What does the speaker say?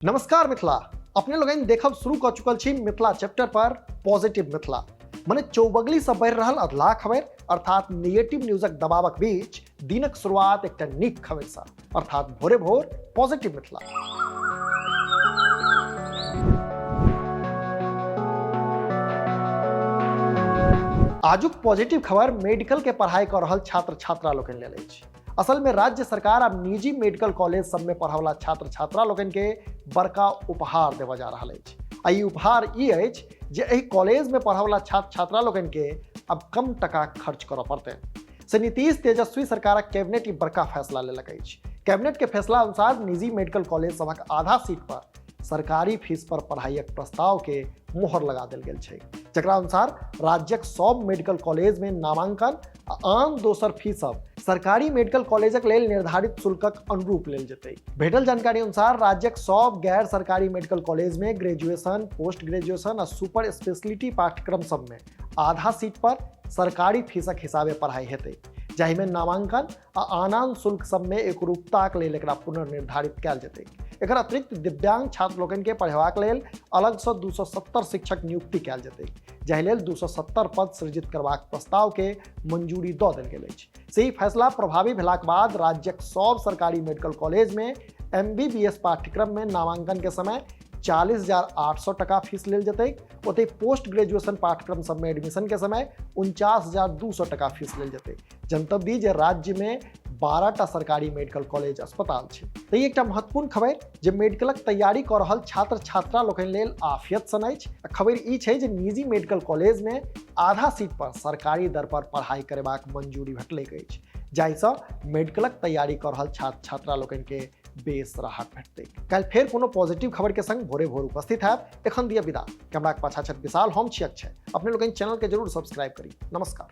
नमस्कार मिथिला, अपने लोगन देखब शुरू कऽ चुकल छी मिथिला चैप्टर पर पॉजिटिव मिथिला, मने चौबगली से बढ़ि रहल अधलाह खबर अर्थात निगेटिव न्यूजक दबावक बीच दिनक शुरुआत एकटा नीक खबर से, अर्थात भोरे भोर पॉजिटिव मिथिला। आजुक पॉजिटिव खबर मेडिकल के पढ़ाई कऽ रहल छात्र छात्रा लोकनि लेल अछि। असल में राज्य सरकार अब निजी मेडिकल कॉलेज सब में पढ़वला छात्र छात्रा लोकनि के बड़का उपहार देबऽ जा रहल अछि। आ ई उपहार ई अछि जे एहि कॉलेज में पढ़वला छात्र छात्रा लोकनि के अब कम टका खर्च करऽ पड़तै। से नीतीश तेजस्वी सरकारक कैबिनेट ई बड़का फैसला लेलक अछि। कैबिनेट के फैसला अनुसार निजी मेडिकल कॉलेज सभक आधा सीट पर सरकारी फीस पर पढ़ाइक प्रस्ताव के मोहर लगा देल गेल छै, जकरा अनुसार राज्यक सब मेडिकल कॉलेज में नामांकन आ आन दोसर फीस सब सरकारी मेडिकल कॉलेजक लेल निर्धारित शुल्कक अनुरूप लेल जेतै। भेटल जानकारी अनुसार राज्यक सब गैर सरकारी मेडिकल कॉलेज में ग्रेजुएशन, पोस्ट ग्रेजुएशन आ सुपर स्पेशलिटी पाठ्यक्रम सब में आधा सीट पर सरकारी फीसक हिसाबे पढ़ाई हेतै, जाहि में नामांकन आ आन आन शुल्क सब में एकरूपताक लेल एकरा पुनर्निर्धारित कयल जेतै। एकर अतिरिक्त दिव्यांग छात्र लोकनि के पढ़ेबाक लेल अलग सँ 270 शिक्षक नियुक्ति कयल जेतै, जाहि लेल 270 पद सृजित करबाक प्रस्ताव के मंजूरी दऽ देल गेल अछि। से ई फैसला प्रभावी भेलाक बाद राज्यक सब सरकारी मेडिकल कॉलेज में एमबीबीएस पाठ्यक्रम में नामांकन के समय 40,800 टका फीस लेल जेतै। ओतहि पोस्ट ग्रेजुएशन पाठ्यक्रम सब में एडमिशन के समय 49,200 टका फीस लेल जेतै। जनतब दी जे राज्य में 12टा सरकारी मेडिकल कॉलेज अस्पताल छै। तऽ ई एकटा महत्वपूर्ण खबर जे मेडिकलक तैयारी कऽ रहल छात्र छात्रा लोकनि लेल आफियत सन अछि। आ खबर ई छै जे निजी मेडिकल कॉलेज में आधा सीट पर सरकारी दर पर पढ़ाई करेबाक मंजूरी भेटलैक अछि, जाहिसँ मेडिकलक तैयारी कऽ रहल छात्र छात्रा लोकनि के बेस राहत भेटतै। काल्हि फेर कोनो पॉजिटिव खबर के संग भोरे भोर उपस्थित हैब। एखन दिअ विदा। कैमराक पाछा छथि विशाल, हम छी अक्षय। अपने लोकनि चैनल के जरूर सब्सक्राइब करी। नमस्कार।